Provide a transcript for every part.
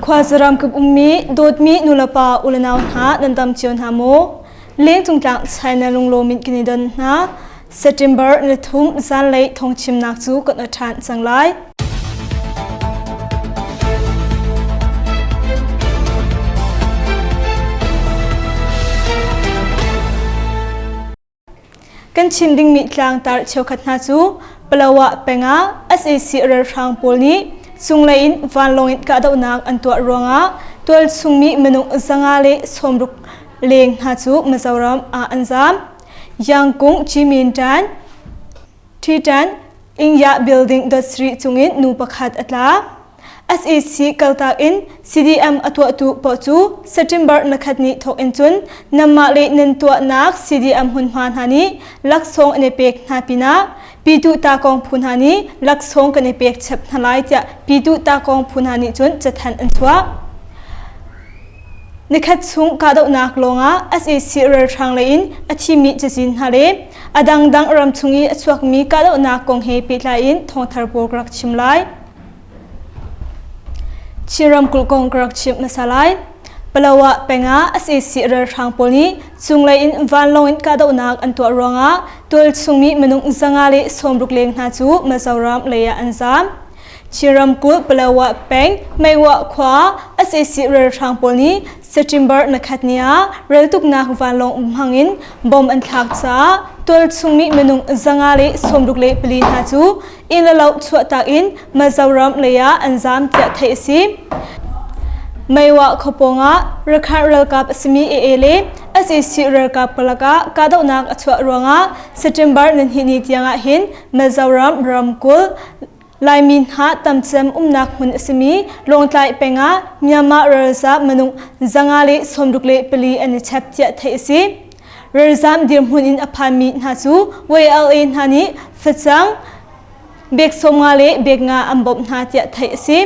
Khuazaram kip ummi dawtmi nulepa ulenau hna nan dam cio hna maw? Lengcung tlang China lunglawm in kan i don hna. September ni thum zanlei thawngchimnak cu kan i ṭhan cang lai. Kan chim dingmi tlangtar cheukhat hna cu Palawa peng ah sac ralhrang pawl nih cunglei in vanlawng in kahdohnak an tuah ruangah tualchungmi minung 160 leng hna cu Mizoram ah an zaam. Yangkung Cimin Tan Ṭhiṭan Ingya building dot sarih cungin nu pakhat a tla. SEC kaltak in CDM a tuahtu paoh cu September nikhat ni thawk in cun nanmah le nan tuahnak CDM hmunhma hna nih laksawng an i pek hna pinah Pyituh Takawng phu hna nih laksawng kan i pek chap hna lai tiah Pyituh Takawng phu hna nih cun cathanh an chuah. Nikhat chung kahdohnak lawngah sac ralhrang lei in a thimi cazin hna le a dangdang ramchung i a chuakmi kahdohnak kong he pehtlai in thawngthar pawl ka rak chim lai. Chin ramkulh kong ka rak chim hmasa lai. Palawa peng ah sac ralhrang pawl nih cunglei in vanlawng in kahdohnak an tuah ruangah tualchungmi minung 160 leng hna cu Mizoram lei ah an zaam. Chin ramkulh Palawa peng Meiwah khua sac ralhrang pawl nih September nikhat ni ah reltuknak vanlawng hmang in bomb an thlak caah tualchungmi minung 164 hna cu inn le lo chuahtak in Mizoram lei ah an zaam tiah theih a si. Meiwah khuapawng ah Rakhine ralkap a simi AA le sac ralkap palak ah kahdohnak a chuah ruangah September nihnih ni tiang ah hin Mizoram ramkulh Laimi hna tamcem umnak hmun a simi Lawngtlai peng ah Myanmar ralzaam minung 164 an i chep tiah theih a si. Ralzaam dirhmun in a phanmi hna cu YLA hna nih facang bek 50 le bek nga an bawmh hna tiah theih a si.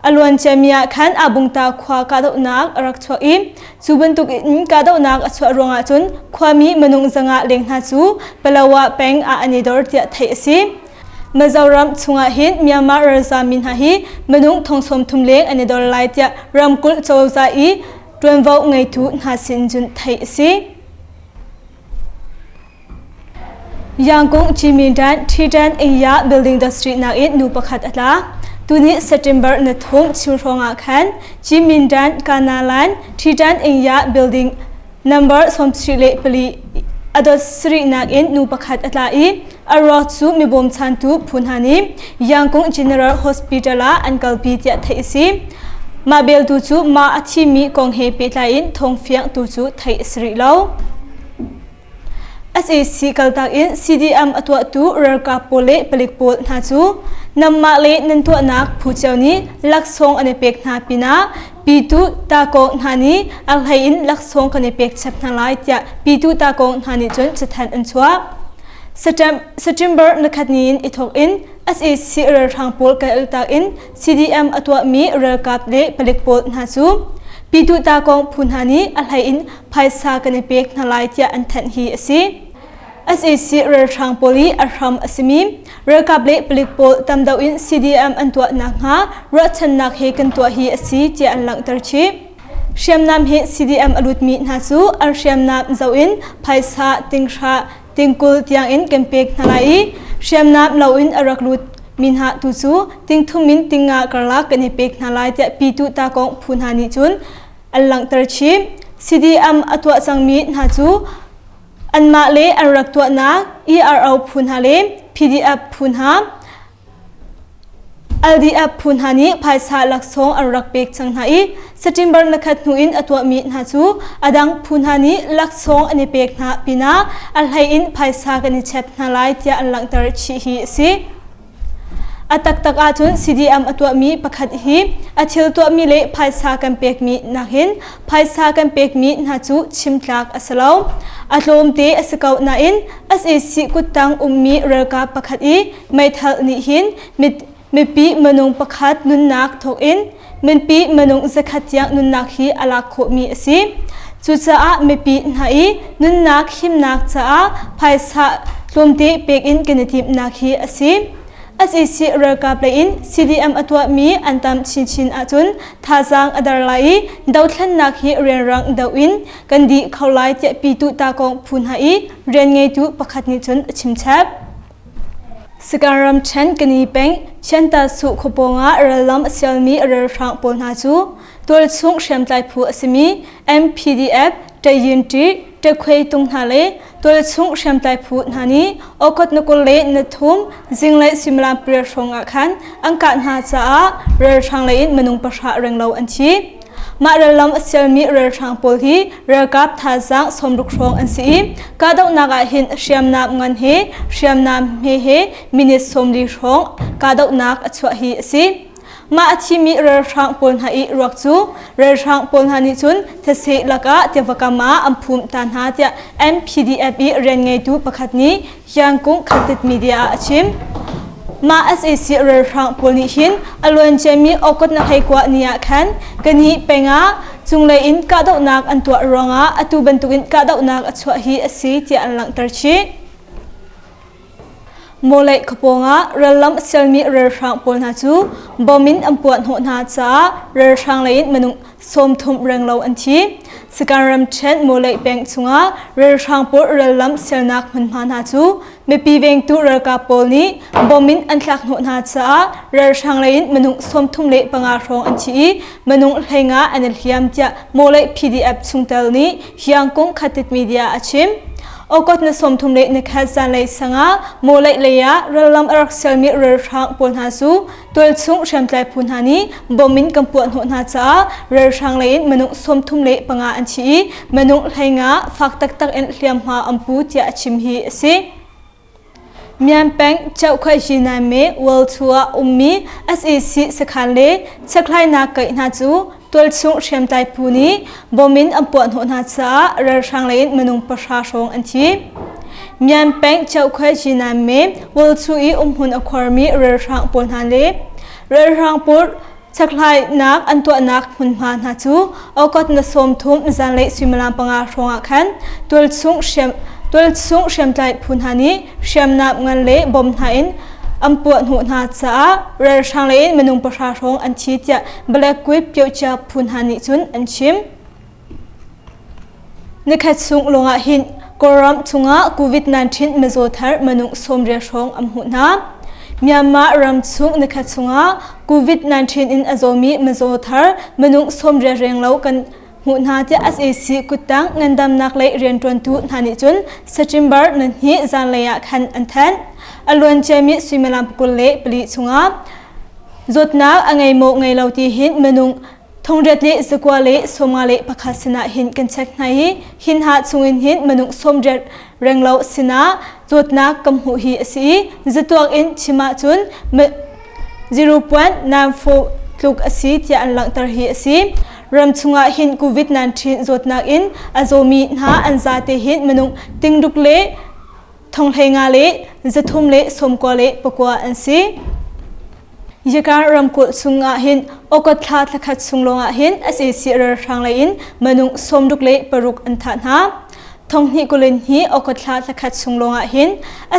A luanciami ah khan Abungta khua kahdohnak a rak chuak i cu bantuk in kahdohnak a chuah ruangah cun khuami minung zanga leng hna cu Palawa peng ah an i dor tiah theih a si. Mizoram chungah hin Myanmar ralzaam mi hna hi minung thong 30 leng an i dor lai tiah ramkulh cozah i ṭuanvo ngeitu hna sin cun theih a si. Yangkung Cimindan Ṭhiṭan Ingya Building Industry nakin nu pakhat a tla. Tuni September na thum chim hrawng ah khan Cimindan Kanalan Ṭhiṭan Ingya Building number 34 a dot sarih nakin nu pakhat a tla i a ruak cu mi bawmchantu phu hna nih Yangkung General Hospital ah an kalpi tiah theih a si. Mah beltu cu mah a thimi kong he pehtlai in thawngfiang tu cu theih a si rih lo. Sac kaltak in CDM a tuahtu ralkap pawl le palik pawl hna cu nanmah le nan tuahnak phu cio nih laksawng an i pek hna pinah Pitu Takawng hna nih a hlei in laksawng kan i pek chap hna lai tiah Pitu Takawng hna nih cun cathanh an chuah. September nikhat ni in i thawk in sac ralhrang pawl kaltak in CDM a tuahmi ralkap le palik pawl hna cu Pitu Takawng phu hna nih a hlei in phaisa kan i pek hna lai tiah an thanh hi a si. Sac ralhrang pawl i a hram a simi ralkap le palik pawl tam deuh in CDM an tuah nakhnga ruahchannak he kan tuah hi a si tiah an langhter chih. Hriamnam he CDM a lutmi hna cu an hriamnam zoh in phaisa tinghra tingkul tiangin kan pek hna lai i hriamnam loin a rak lut mi hna tu cu tingthum in tinga karlak kan i pek hna lai tiah Pitu Takong phu hna nih cun an langhter chih. CDM a tuah cangmi hna cu anmah le an rak tuahnak ERO phu hna le PDF phu hna LDF phu hna nih phaisa laksawng an rak pek cang hna i September nikhat hnu in a tuahmi hna cu a dang phu hna nih laksawng an i pek hna pinah a hlei in phaisa kan i chep hna lai tiah an langhter chih hi a si. A taktak ahcun CDM a tuahmi pakhat hi a thil tuahmi le phaisa kan pekmi nakin phaisa kan pekmi hna cu chimtlak a si lo. A tlawmte a si ko nain sac kuttang ummi ralkap pakhat i meithal nih hin mipi minung pakhat nunnak thawkin mipi minung zakhat tiang nunnak hi a lak khawhmi a si. Cucaah mipi hna i nunnak himnak caah phaisa tlawmte pek in kan i timhnak hi a si. Sac ralkap lei in CDM a tuahmi an tam chinchin ahcun thazaang a der lai i dothlennak hi rianrang doh in kan dih kho lai tiah Pyituh Takong phu hna i rian ngeitu pakhat nih cun a chimchap. Sagaing ramṭhen Kani peng Chiantasu khuapawng ah rallam a sialmi ralhrang pawl hna cu tualchung hriamtlai phu a simi MPDF, Tayinṭi, Ṭekhuei tung hna le tualchung hriamtlai phu hna nih Okot na 23 zinglei suimilam pariat hrawng ah khan an kah hna caah ralhrang lei in minung pahra renglo an thi. Mah rallam a sialmi ralhrang pawl hi ralkap thazaang 60 hrawng an si i kahdohnak ah hin hriamnam ngan he hriamnam hme he minute 40 hrawng kahdohnak a chuah hi a si. Mah a thimi ralhrang pawl hna i ruak cu ralhrang pawl hna nih cun these lakah tiva kam ah an phum ta hna tiah MPDF i rian ngeitu pakhat nih Yangkung Khatit Media ah a chim. Mah sac ralhrang pawl nih hin a luanciami August na hleikua ni ah khan kani peng ah cunglei in kahdohnak an tuah ruangah atu bantukin kahdohnak a chuah hi a si tiah an langhter chih. Mawleih khuapawng ah rallam a sialmi ralhrang pawl hna cu bom in an puah hnawh hna caah ralhrang lei in minung 30 renglo an thi. Sagaing ramṭhen Mawleih peng chungah ralhrang pawl rallam sialnak hmunhma hna cu mipi vengtu ralkap pawl nih bom in an thlak hnawh hna caah ralhrang lei in minung 35 hrawng an thi i minung 15 an i hliam tiah Mawleih PDF chungtel nih Hiangkung Khatit Media a chim. August ni 31 zanlei sangah Mawleih lei ah rallam a rak sialmi ralhrang pawl hna cu tualchung hriamtlai phu hna nih bom in kan puah hnawh hna caah ralhrang lei in minung 35 an thi i minung 15 fak taktak in hliamhma an pu tiah a chim hi a si. Myan peng Chauhkhuai Hiname World ah ummi sac sakhan le chekhlainak kaih hna cu tualchung hriamtlai phu nih bom in an puah hnawh hna caah ralhrang lei in minung pahra hrawng an thi. Myan peng Chauhkhuai Hiname World i umhmun a khuarmi ralhrang pawl hna le ralhrang pawl Chekhlainak an tuahnak hmunhma hna cu August na 30 zanlei suimilam panga hrawngah khan tualchung hriam tualchung hriamtlai phu hna nih hriamnam ngan le bom hna in an puah hnawh hna caah ralhrang lei in minung pahra hrawng an thi tiah Black Quip Pyocha phu hna nih cun an chim. Nikhat chung lawngah hin Kawlram chungah COVID-19 mizaw thar minung 90 hrawng an hmuh hna. Myanmar ram chung nikhat chungah COVID-19 in a zawmi mizaw thar minung 90 renglo kan hmuh hna tiah sac kuttang ngandamnak lei rianṭuantu hna nih cun September nihnih zanlei ah khan an thanh. A luanciami suimilam 24 chungah zawtnak a ngei maw ngei lo ti hin minung Thongriat le zakua le 51 sinah hin kan check hna i hin ha chungin hin minung 80 renglo sinah zawtnak kan hmuh hi a si i zatuak in chim ahcun 0.94 tluk a si tiah an langhter hi a si. Ram chungah hin COVID-19 zawtnak in a zawmi hna an zate hin minung tingruk le thonghlei le 399 an si. Yakan ramkulh chungah hin August thla thlakhat chung lawngah hin sac ralhrang lei in minung 66 an thah hna. Thonghnih kulin hi August thla thlakhat chung lawngah hin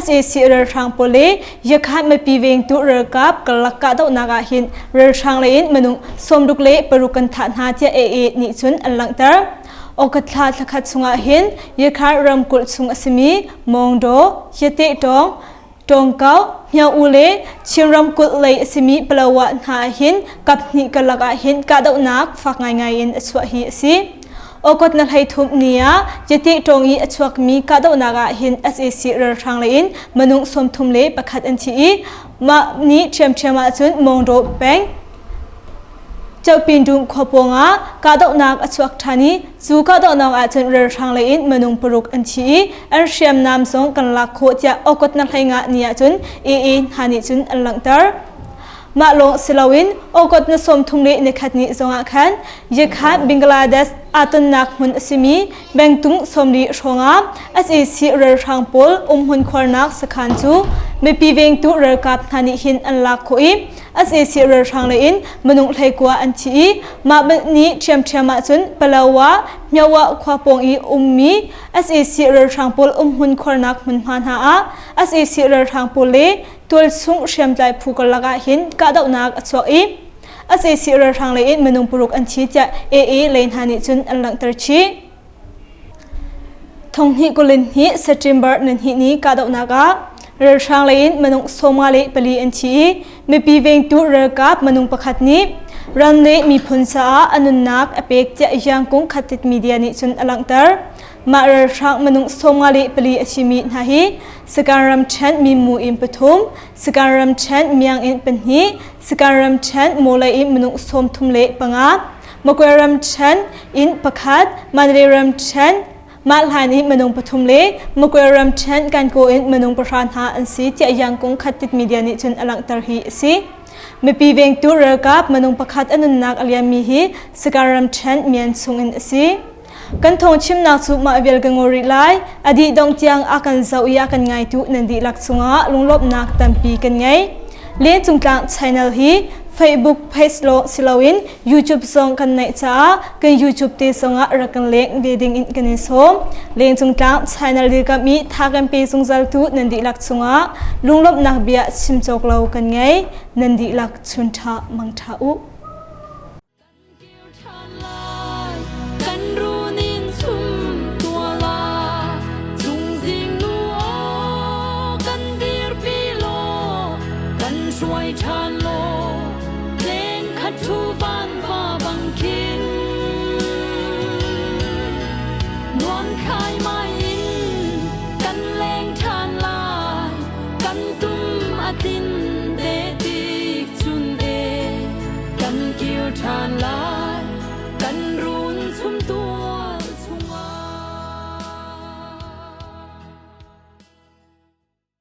sac ralhrang pawl le Yakhan mipi vengtu ralkap karlak kahdohnak ah hin ralhrang lei in minung 66 kan thah hna tiah AA nih cun an langhter. August thla thlakhat chungah hin Yakhan ramkulh chung a simi Mawngdaw, Yatehtawng, Tawngkau, Hniau le Chin ramkulh lei a simi Palawa hna ah hin kaphnih karlak ah hin kahdohnak fak ngaingai in a chuah hi a si. August na 33 ni ah Yatih tawng i a chuakmi kahdohnak ah hin sac ralhrang lei in minung 31 an thi i mah ni ṭhiamṭhiam ahcun Mawngdaw peng Copindung khua pawngah kahdohnak a chuak ṭhan i cu kahdohnak ahcun ralhrang lei in minung paruk an thi i an hriamnam zong kan lak khawh tiah August na 15 ni ahcun AA hna nih cun an langhter. Mah lawng si loin August na 31 ni zongah khan Yekhan Bangladesh aa tonnak hmun a simi Bengtung 40 hrawngah sac ralhrang pawl umhmun khuarnak sakhan cu mipi vengtu ralkap hna nih hin an lak khawh i sac ralhrang lei in minung 19 an thi i mah nih ṭhiamṭhiam ahcun Palawa Myawa khua pawng i ummi sac ralhrang pawl umhmun khuarnak hmunhma hna ah sac ralhrang pawl le. tualchung hriamtlai phu karlak ah hin kahdohnak a chuak i SAC ralhrang lei in minung paruk an thi tiah AA lei hna nih cun an langhter chih. Thonghnih kulin hi September nihnih ni kahdohnak ah ralhrang lei in minung 54 an thi i mipi vengtu ralkap minung pakhat nih ram le miphun caah a nunnak a pek tiah Yangkung Khatit Media nih cun a langhter. Mah ralhrang minung 54 a thimi hna hi Sakan ramṭhen mimu in pathum, Sakan ramṭhen miang in pahnih, Sakan ramṭhen mawlei in minung 35, Makwe ramṭhen in pakhat, Mandalay ramṭhen Mahlan i minung pathum le Makwe ramṭhen Kankaw in minung pahra hna an si tiah Yangkung Khatit Media nih cun a langhter hi a si. Mipi vengtu ralkap minung pakhat a nunnak a liammi hi Sakan ramṭhen Mian chungin a si. Kan thawng chimnak cu mah vial ka ngol rih lai. A dih dongh tiang a kan zoh i a kan ngaitu nan dihlak cungah lunglawmhnak tampi kan ngei. Lencung Tlang channel hi Facebook page lawng si loin YouTube zong kan neih caah kan YouTube te zongah rak kan leng ve ding in kan in sawm. Lengcung Tlang channel dirkamh i tha kan pe zungzaltu nan dihlak cungah lunglawmhnak bia chim cawk lo kan ngei. Nan dihlak chun ṭha mang ṭha u. Kan runin chum tuala chungzing nu aw kan dirpi law kan hruai ṭhan.